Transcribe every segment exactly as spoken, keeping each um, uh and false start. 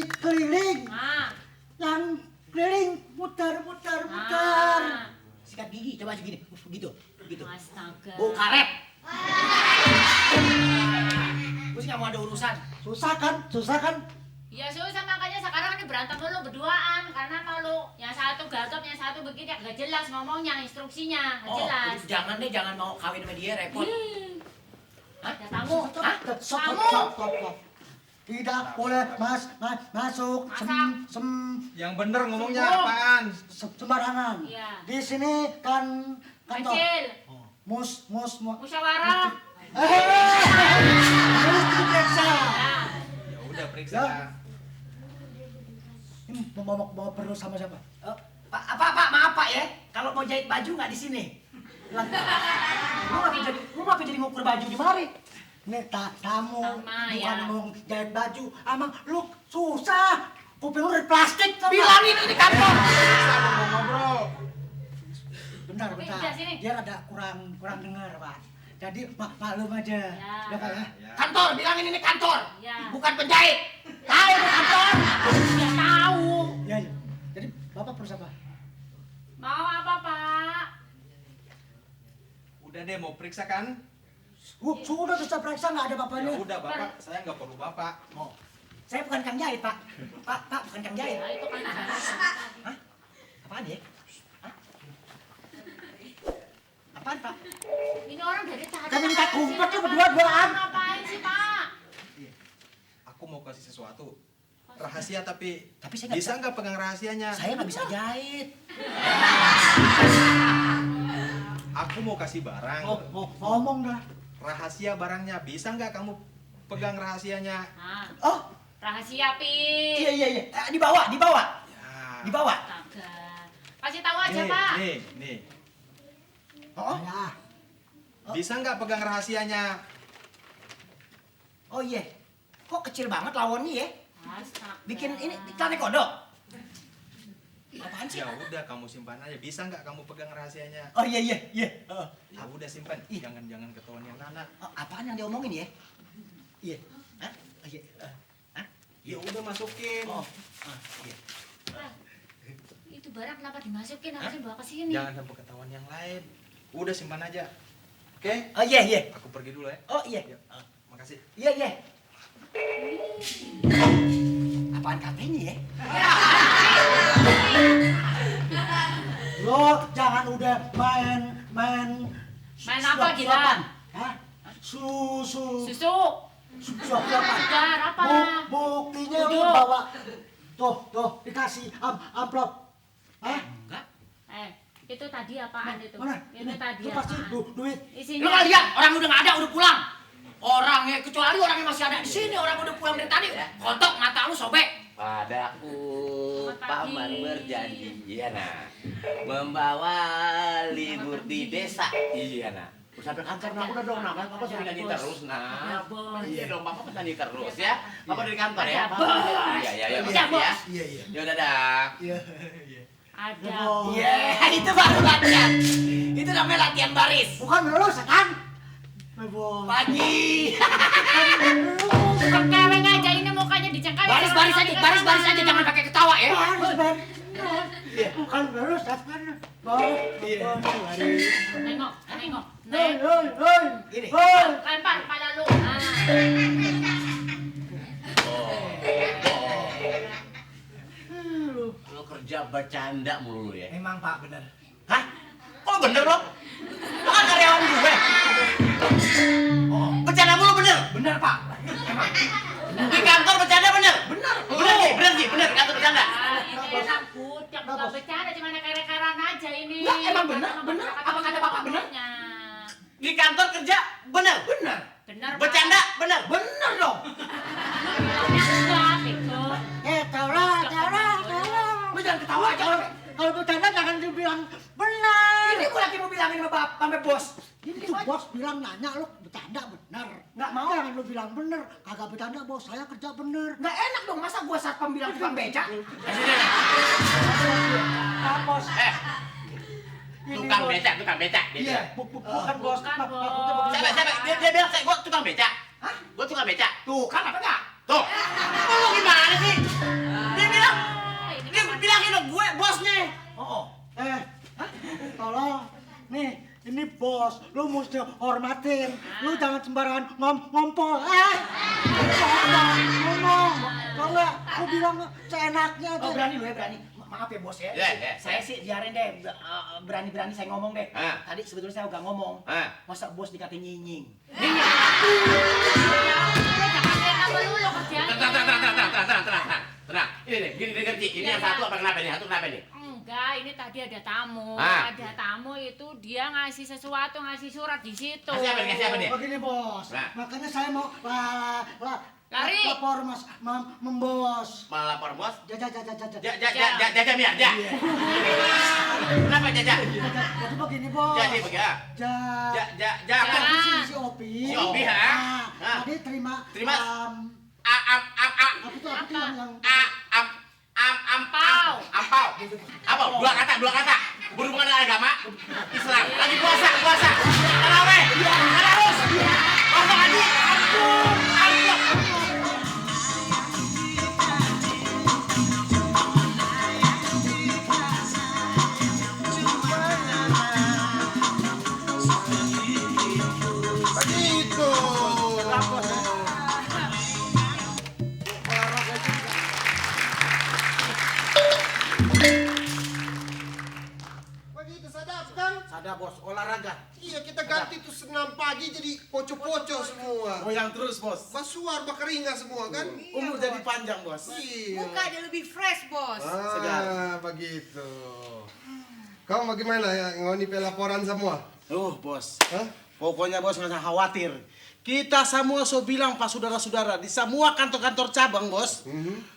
keliling. Ah. Yang keliling, muter, muter, muter. Ah. Sikat gigi, coba aja gini. Uh, begitu, begitu. Astaga. Bau karet. Gue sih nggak mau ada urusan. Susah kan? Susah kan? Ya susah, makanya sekarang ini berantem dulu berduaan. Karena kalau yang satu gagap, yang satu begini, ya nggak jelas ngomongnya, instruksinya nggak Oh, jelas. Jangan deh, jangan mau kawin sama dia, repot. Hmm. Hah? Ada tamu. Stop, Hah? Stop, stop, Tamu. Stop, stop, stop. Tidak boleh mas, mas, masuk. Masak. Sem, sem, Yang bener ngomongnya Semua. Apaan? Sem, sembarangan. Iya. Di sini kan kantor. Kecil. Oh. Mus, mus, mu- Musyawarah. Mus- Eh, harus diperiksa. Ya. Ya udah, periksa. Ya. Ini mau, mau, mau perlu sama siapa? Eh, Pak, apa, Pak, maaf, Pak, ya. Kalau mau jahit baju nggak di sini. Lah, lu ngapa jadi, lu ngapa jadi ngukur baju di mari? Ini ta-, tamu, Sama, bukan ya. Mau jahit baju. Amang, lu susah. Kuping lu dari plastik, tau nggak? Bilangin ini kantor. Bisa, mau ngobrol. Bentar, Oke, bentar. Udah, sini. Dia rada kurang, kurang dengar, Pak. Jadi, ma-, maklum aja. Ya. Ya, Pak, ya? Ya. Kantor, bilangin ini kantor. Ya. Bukan penjahit. Tahu itu kantor? Ya, tahu. Ya, ya. Jadi, Bapak perlu siapa? Mau apa, Pak? Udah deh, mau periksa kan? Uh, sudah, sudah periksa, nggak ada bapaknya. Ya udah, Bapak, saya nggak perlu Bapak. Oh. Saya bukan Kang Jahit, Pak. Pak, Pak, bukan Kang Jahit. Ya, itu kan. Hah? Apaan ya? Hah? Apaan, Pak? Ini orang dari tadi Kami minta ngapain sih? Kumpet tuh berdua-duaan. Ngapain sih, Pak? Iya. Aku mau kasih sesuatu. Rahasia, tapi Tapi saya nggak bisa bisa. Nggak pegang rahasianya? Saya nggak bisa jahit. Aku mau kasih barang. Oh, oh, ngomong dah. Rahasia barangnya, bisa nggak kamu pegang rahasianya? Ah. Oh. Rahasia, Pi. Iya, iya, iya. Eh, dibawa, dibawa. Ya. Dibawa. Astaga. Kasih tahu aja, Nih, Pak. Nih, nih. Oh. Ya. Bisa nggak pegang rahasianya? Oh, iya. Kok kecil banget lawon nih, ya? Astaga. Bikin ini, celana kodok? Apaan sih? Ya udah, kamu simpan aja. Bisa nggak kamu pegang rahasianya? Oh, iya, iya, iya. Heeh. Ya udah, simpan. Ih. Jangan, jangan ketahuan yang nana. Oh, apaan yang diomongin, ya? Iya. Hah? Oh, iya. Eh, hah? Ya udah, masukin. Oh, ah, iya. Pak, itu barang kenapa dimasukin? Hah? Harusnya bawa ke sini. Jangan sampai ketahuan yang lain. Udah, simpan aja. Oke? Oh, iya, iya. Aku pergi dulu ya. Oh, iya. Ya. Makasih. Iya, iya. Apaan katanya ya? Lo jangan udah main, main Main apa, gila? Suap-suapan. Hah? Susu. Susu. Su-, suap-suapan. Sugar apa? Bu-, buktinya lo Duduk. Bawa. Tuh, tuh, dikasih am-, amplop. Hah? Enggak. Eh, itu tadi apaan itu? Mana? Itu Ini, tadi itu pasti apaan? Du-, duit. Isinya Lu nggak lihat orang udah nggak ada, udah pulang. Orang ya, kecuali orang yang masih ada di sini, orang udah pulang dari tadi. Kotok mata lu sobek. Padaku Selamat pagi. Paman berjanji, iya nah, membawa libur di desa, iya nah. Sampai kantor nah, udah dong nah, papa suruh nyanyi terus nah. Iya dong, papa nyanyi terus ya. Papa dari kantor ya. Iya, iya, iya. Iya, iya. Ya udah dah. Iya, iya. Ada. Iya, itu baru latihan. Itu namanya latihan baris. Bukan lurus, kan? Pagi. Cengkeleng aja ini mukanya, dicengkeleng. Baris, baris aja, baris, baris aja, jangan pakai ketawa ya. Baris, baris. Iya. Bukan lurus, kan? Baris. Iya. Baris. Nengok, nengok. Hei, hei, hei. Gini. Hei. Lempar kepala lu. Ah. Lu kerja bercanda mulu lu ya? Emang, Pak, bener. Hah? Kok bener, lo? Lo kan karyawan gue. Oh, bercanda mulu bener? Bener, Pak. Emang. Di kantor bercanda bener? Bener. Bener sih, bener sih, bener. Kantor bercanda. Ah, ini enak, budak. Bukan bercanda, cuma kere-keran aja ini. Enggak, emang bener, bener. Apa kata Bapak bener? Di kantor kerja bener? Bener. Bener, Pak. Bercanda bener? Bener dong. Bilangnya enggak, bego. Eh, tahu lah, tahu lah, tahu lah. Lu jangan ketawa, kalau, kalau bercanda jangan dibilang bener. Ini gua lagi mau bilangin sama bap-, sama bos. Ini bos bilang nanya lu bercanda bener. Nggak mau. Jangan lu bilang bener, kagak bercanda bos, saya kerja bener. Nggak enak dong, masa gua satpam bilang tukang beca? Apa, bos? Eh, Ini, tukang bos. Beca, tukang beca, gitu. Iya, ya? Bu-, bu-, bukan, bos. Bukan, bos. Siapa, siapa? Dia, dia bilang, "Saya, gua tukang beca." Hah? Gua tukang beca. Tuh, kan apa enggak? Tuh. Lu gimana Dia bilang, dia bilangin dong gue bosnya. Oh, oh. Eh, tolong. Nih, ini bos, lu mesti hormatin. Lu jangan sembarangan ngom-, ngompol. Eh, ngomong. Kalau nggak, aku bilang seenaknya aja. Oh, berani lu ya, berani. Ma-, maaf ya, Bos, ya. Iya, iya. Saya sih biarin deh, eh, berani-berani saya ngomong deh. Ah. Tadi sebetulnya saya udah ngomong. Ah. Masa Bos dikata nyinying? Nyinying. Udah, jangan kayak apa lu, lo kerjaan. Tenang, tenang, tenang, tenang, tenang, tenang, tenang. Tenang. Ini nih, gini, dengar, Ci. Ini yang satu apa kenapa nih? Satu kenapa nih? Enggak, ini tadi ada tamu. Ah. Ada tamu itu dia ngasih sesuatu, ngasih surat di situ. Ngasih apa nih? Ngasih apa nih? Begini, Bos. Nah. Makanya saya mau la-, la-, la-, Lari. Lapor, Mas, mem-, membos. Mau lapor, Bos? Ja, ja, ja, ja, ja, ja. Ja, ja, ja, ja, ja, ja, ja. Iya. Kenapa, ja, ja? Ja, ja. Jadi begini, Bos. Ja, ja, begini, ah. Ja. Ja, ja, ja, apa? Tadi si, si Opi. Si Opi, ha? Ah, tadi terima, terima. Am, A, am, am, a. Apa tuh, apa tuh yang, yang A, am, am, am, ampau. Ampau. Apa? Dua kata, dua kata. Berhubungan dengan agama. Islam. Lagi puasa, puasa. Taraweh. Tadarus. Puasa ngaji. Ampun, ampun. Begitu. Olahraga juga. Begitu, sadap, kan? Sadap, Bos. Olahraga. Iya, kita ganti tu senam pagi jadi poco-poco semua. Goyang terus, Bos. Basuar, bakeringat semua, kan? Iya, Bos. Umur jadi panjang, Bos. Iya. Muka jadi lebih fresh, Bos. Ah, segar. Begitu. Kong bagaimana ya, ngoni pe laporan samua? Oh, Bos. Hah? Pokoknya, Bos, nggak usah khawatir. Kita samua so bilang pa sudara-sudara di samua kantor-kantor cabang, Bos. Mhm.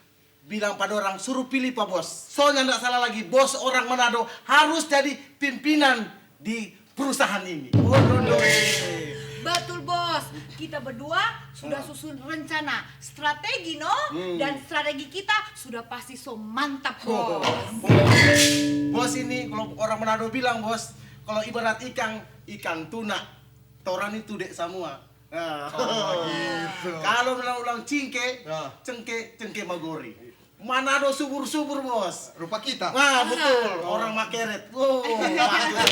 Bilang pa dorang, suru pili pa Bos. Soalnya ndak salah lagi, Bos orang Manado harus jadi pimpinan di perusahaan ini. Waduh. Betul, Bos. Kita berdua sudah susun rencana, strategi, no? Hmm. Dan strategi kita sudah pasti so mantap, Bos. Bos ini, kalau orang Manado bilang, Bos, kalau ibarat ikang, ikang tuna. Torang itu dek samua. Nah. Oh, gitu. Kalau bilang ulang cingke, cengke, cengke magori. Manado subur-subur, Bos. Rupa kita. Wah, betul. Oh. Orang Makeret. Wow, bagus.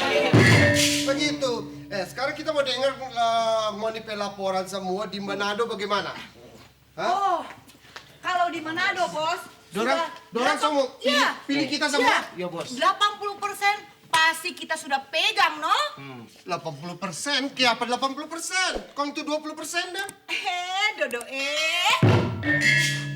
Begitu. Eh, sekarang kita mau dengar, eh, ngoni pe laporan samua di Manado bagaimana? Hah? Oh, kalau di Manado, Bos, dorang, sudah dorang delapan, samua pi-, iya, pilih kita samua? Iya. Iya, Bos. Delapan puluh persen pasti kita sudah pegang, no? Hmm. Delapan puluh persen? Kiapa delapan puluh persen? Kong tu dua puluh persen dang? Eh, Dodo, eh.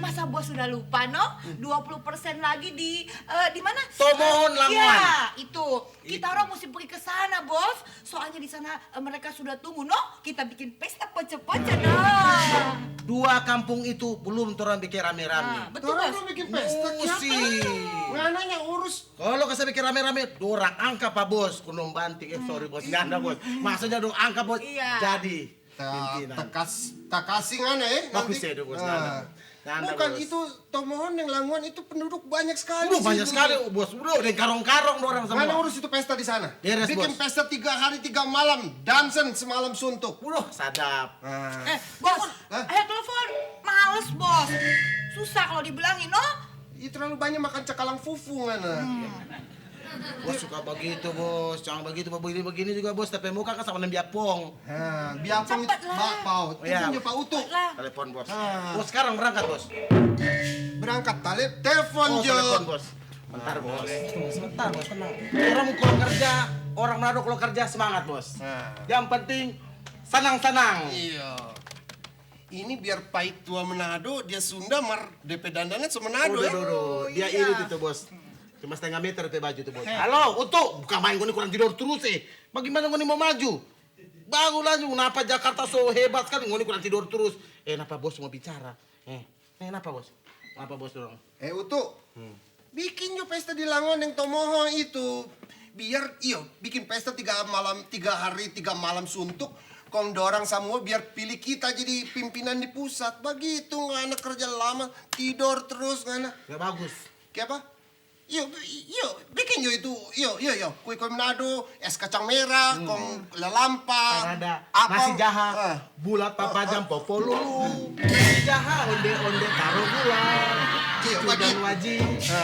Masa Bos sudah lupa, no? Hmm. Dua puluh persen lagi di, eh, di mana? Tomohon Langoan. Ya, itu. Kita orang mesti pergi ke sana, Bos. Soalnya di sana, eh, mereka sudah tunggu, no? Kita bikin pesta pece-pece, no? Dua kampung itu belum torang bikin rame-rame. Ah, betul, Bos. Torang belum bikin pesta, kiapa? Musti. Ngana yang urus. Kalau kase bikin rame-rame, dorang angka pa Bos, kundung banting. Eh, sorry, Bos. Nyanda, Bos. Maksudnya dong angka, Bos. Iya. Jadi. Ta-, pimpinan. Takas-, takasing ngana, eh, nanti. Bagus ya, Bos, ah. Nyanda. Nyanda, Bos. Bukan itu, Tomohon deng Langoan itu penduduk banyak sekali. Udah banyak sekali, Bos. Udah, deng karong-karong dorang samua. Ngana urus itu pesta di sana. Beres, Bos. Bikin pesta tiga hari, tiga malam, dansen semalam suntuk. Udah, sadap. Ah. Eh, Bos, hah? Ayo telepon. Males, Bos. Susah kalau dibilangin, no? Ih, terlalu banyak makan cakalang fufu, ngana. Hmm. Bos suka bagitu, Bos. Jangan bagitu, begini-begini juga, Bos. Tapi muka kan sama deng biapong. Ha, biapong itu. Cepet lah. Ba-, pau. Oh, iya. Telepon jo pa Utu. Cepet lah. Telepon, Bos. Ha. Bos, sekarang berangkat, Bos. Berangkat, tale-, telepon jo. Oh, telepon, Bos. Bentar, Bos. Tunggu sebentar, Bos. Tenang. Orang mau keluar kerja, orang Manado keluar kerja, semangat, Bos. Ha. Yang penting, sanang-sanang. Iya. Ini biar pait tua Manado, dia Sunda, mar depe dandanan so Manado, ya? Udah, udah, udah. Dia irit itu, Bos. Cuma setengah meter pe baju tu, Bos. Eh. Halo, Utu, bukan main, ngoni kurang tidor terus, eh. Bagaimana ngoni mau maju? Bangun laju, kenapa Jakarta so hebat sekali, ngoni kurang tidor terus. Eh, napa Bos mau bicara? Eh, eh, napa, Bos? Napa Bos dorang? Eh, Utu. Hmm. Bikin jo pesta di Langoan deng Tomohon itu. Biar, iyo, bikin pesta tiga malam, tiga hari, tiga malam suntuk. Kong dorang samua biar pilih kita jadi pimpinan di pusat. Bagitu, ngana kerja lama, tidor terus, ngana. Nggak bagus. Kiapa? Iyo, iyo, bikin jo itu. Iyo, iyo, iyo. Kue-kue Manado, es kacang merah, kong lalampa, apel. Nasi jaha, bulat, papanjang, popolulu. Nasi jaha, onde-onde, taro gula. Iyo, bagitu. Waji,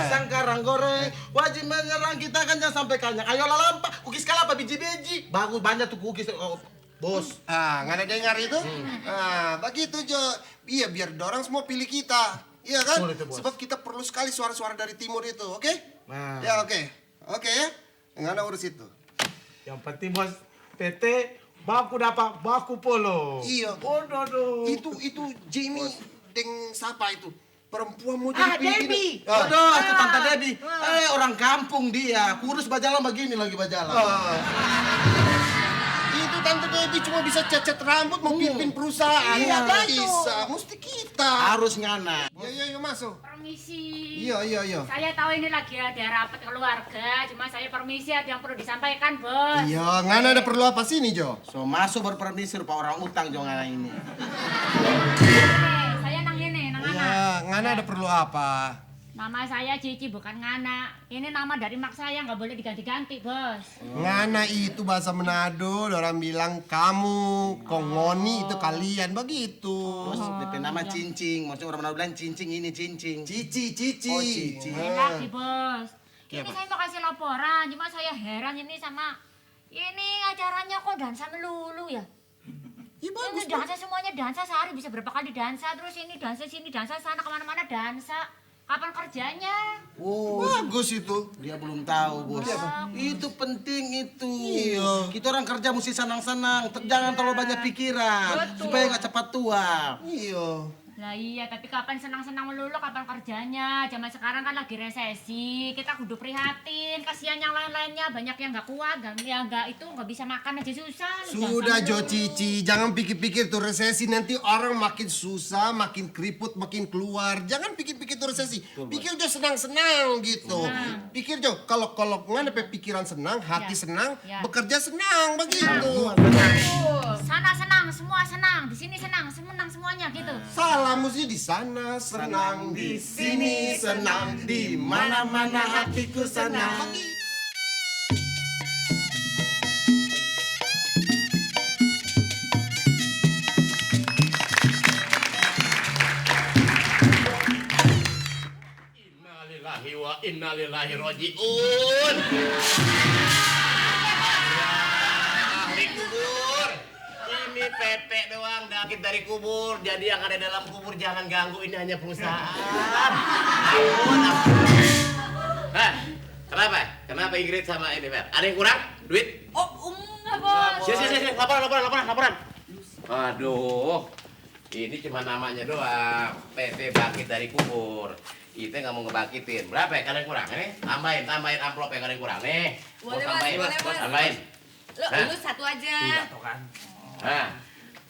sangkarang goreng. Waji menyerang kita kan, jang sampe kanyang. Ayo lalampa, kukis kalapa, biji-biji. Bagus, banya tu kukis, oh, bos. Ah, ngana dengar itu? Ah, bagitu jo. Iya, biar dorang semua pilih kita. Iya kan? Betul itu, bos. Sebab kita perlu sekali suara-suara dari timur itu, oke? Nah. Ya, oke. Oke ya. Ngana urus itu. Yang penting, bos, Tete baku dapa, baku polo. Iya. Waduh. Itu, itu Jamie deng sapa itu? Perempuan mau jadi pimpinan. Ah, Debbie. Ah. Waduh, itu Tante Debbie. Eh, orang kampung dia. Kurus bajalang begini lagi bajalang. Ah. Itu Tante Debbie cuma bisa cat-cat rambut, mau pimpin perusahaan. Iya, nggak bisa. Mesti kita. Harus ngana. Iya, iya, iya, masuk. Permisi. Iya, iya, iya. Saya tahu ini lagi ada rapat keluarga, cuma saya permisi, ada yang perlu disampaikan, Bos. Iya, ngana ada perlu apa sini, Jo? So maso baru permisi, rupa orang utang jo ngana ini. Eh, saya nang ini, nang ngana. Iya, ngana ada perlu apa? Nama saya Cici, bukan ngana. Ini nama dari mak saya, nggak boleh diganti-ganti, Bos. Ngana itu bahasa Manado, dorang bilang kamu, kong ngoni itu kalian, begitu. Bos, depe nama Cincing, maksudnya orang Manado bilang cincing ini cincing. Cici, cici. Oh, cici. Lain lagi, Bos. Ini saya mau kasih laporan, cuma saya heran ini sama ini acaranya kok dansa melulu ya? Ini bagus, dansa semuanya dansa, sehari bisa berapa kali dansa, terus ini dansa sini, dansa sana, kemana-mana dansa. Kapan kerjanya? Oh, bagus itu. Dia belum tahu, Bos. Itu penting itu. Iya. Kita orang kerja mesti senang-senang, jangan terlalu banyak pikiran, supaya nggak cepat tua. Iya. Lah iya, tapi kapan senang-senang melulu, kapan kerjanya? Zaman sekarang kan lagi resesi, kita kudu prihatin. Kasihan yang lain-lainnya, banyak yang nggak kuat, nggak, ya nggak itu, nggak bisa makan aja susah. Sudah, Jo Cici, jangan pikir-pikir tuh resesi, nanti orang makin susah, makin keriput, makin keluar. Jangan pikir-pikir tuh resesi. Pikir jo senang-senang gitu. Pikir jo, kalau, kalau ngana pe pikiran senang, hati senang, bekerja senang, begitu. Sana senang, semua senang, di sini senang, senang semuanya gitu. Salah, musti di sana senang, di sini senang, di mana-mana hatiku senang. Innalillahi wa innalillahi rojiun. Ya, ahli kubur. Ini Pepe doang, bangkit dari kubur. Jadi yang ada dalam kubur jangan ganggu, ini hanya perusahaan. Ampun, ampun. Hah? Kenapa? Kenapa Ingrid sama ini, Fer? Ada yang kurang? Duit? Oh, enggak, Bos. Sini, sini, sini. Laporan, laporan, laporan, laporan. Aduh. Ini cuma namanya doang, Pepe bangkit dari kubur. Kita nggak mau ngebangkitin. Berapa ya kalian kurang, eh? Tambahin, tambahin amplop yang kalian kurang, nih. Boleh, Bos, tambahin, boleh, Bos. Tambahin. Lu, lu satu aja. Iya, tuh kan. Nah,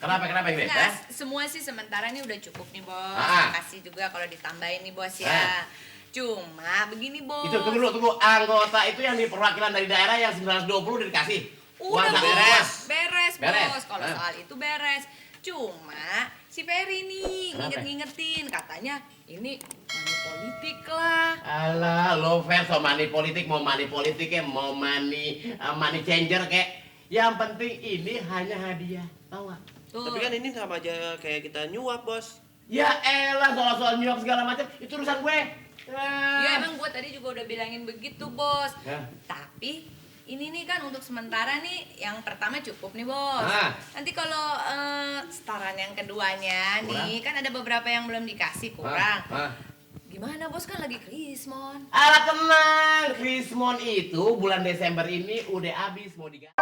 kenapa, kenapa, Ingrid? Enggak, semua sih sementara nih udah cukup nih, Bos. Makasih juga kalau ditambahin nih, Bos, ya. Cuma begini, Bos. Itu, tunggu dulu, tunggu. Anggota itu yang di perwakilan dari daerah yang sembilan ratus dua puluh udah dikasih? Udah, Bos. Beres, Bos. Kalau soal itu beres. Cuma si Ferry nih nginget-ngingetin, katanya ini money politik lah. Alah, lo Fer so money politik, mau money politik ke, mau money, eh, money changer ke. Yang penting ini hanya hadiah, tau gak? Tapi kan ini sama aja kayak kita nyuap, Bos. Ya elah, soal-soal nyuap segala macam, itu urusan gue. Ya, emang gue tadi juga udah bilangin begitu, Bos. Tapi ini nih kan untuk sementara nih, yang pertama cukup nih, Bos. Nanti kalau, eh, setoran yang keduanya nih, kan ada beberapa yang belum dikasih, kurang. Gimana, Bos? Kan lagi krismon. Alah, tenang, krismon itu bulan Desember ini udah habis, mau diganti.